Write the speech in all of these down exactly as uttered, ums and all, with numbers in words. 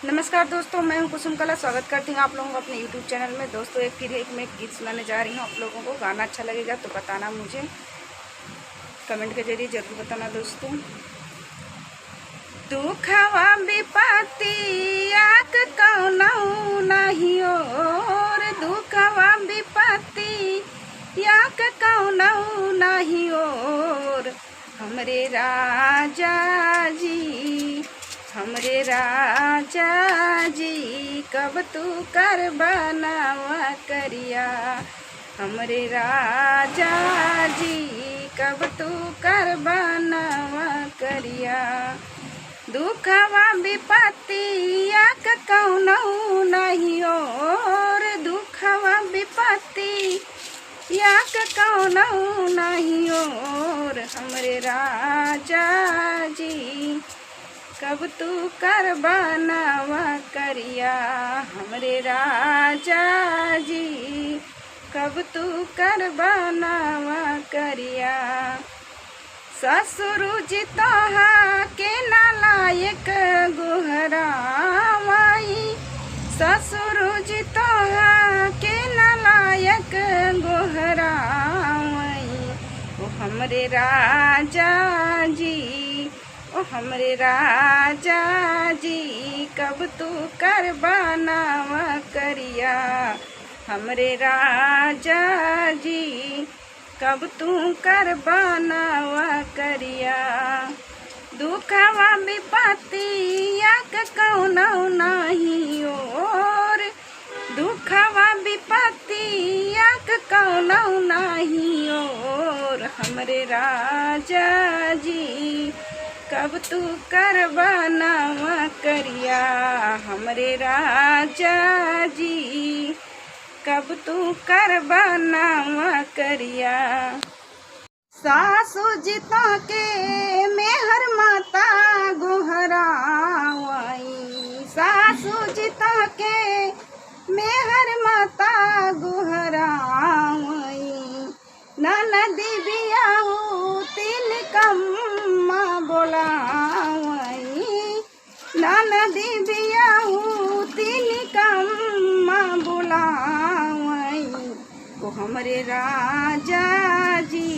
नमस्कार दोस्तों, मैं हूं कुसुम कला। स्वागत करती हूं आप लोगों को अपने YouTube चैनल में। दोस्तों, एक फिर एक मैं गीत सुनाने जा रही हूं आप लोगों को। गाना अच्छा लगेगा तो बताना मुझे, कमेंट के जरिए जरूर बताना दोस्तों। दुखवा विपत्ति याक कौनो नहीं ओर, दुखवा विपत्ति याक कौनो नहीं ओर। हमरे राजा जी, हमरे राजा जी, कब तू करबा नवा करिया। हमरे राजा जी, कब तू करबा नवा करिया। दुखवा विपत्ति याक कौनो नहीं ओर, दुखवा विपत्ति याक कौनो नहीं ओर। हमरे राजा जी, कब तू करबा नवा करिया। हमरे राजा जी, कब तू करबा नवा करिया। ससुर जी तोहा के नालायक गोहरावई, ससुर जी तोहा के नालायक गोहरावई। ओ हमरे राजा जी, ओ हमरे राजा जी, कब तू करबा नवा करिया। हमरे राजा जी, कब तू करबा नवा करिया। दुखवा विपत्ति याक कौनो नहीं ओर, दुखवा विपत्ति याक कौनो नहीं ओर। हमरे राजा जी, कब तू करबा नवा करिया। हमरे राजा जी, कब तू करबा नवा करिया। सासु जी तोहके मेहर माता गोहरावई, सासु जी तोहके मेहर माता गोहरावई। ननदी बियाहू तीन कम्मा बोलावई, ननदी बियाहू तीन कम्मा बोलावई। ओ हमरे राजा जी,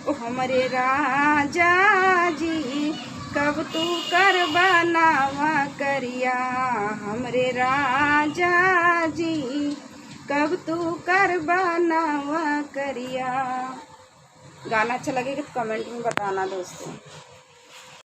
ओ हमरे राजा जी, कब तू करबा नवा करिया। हमरे राजा जी, कब तू करबा नवा करिया। गाना अच्छा लगे तो कमेंट में बताना दोस्तों।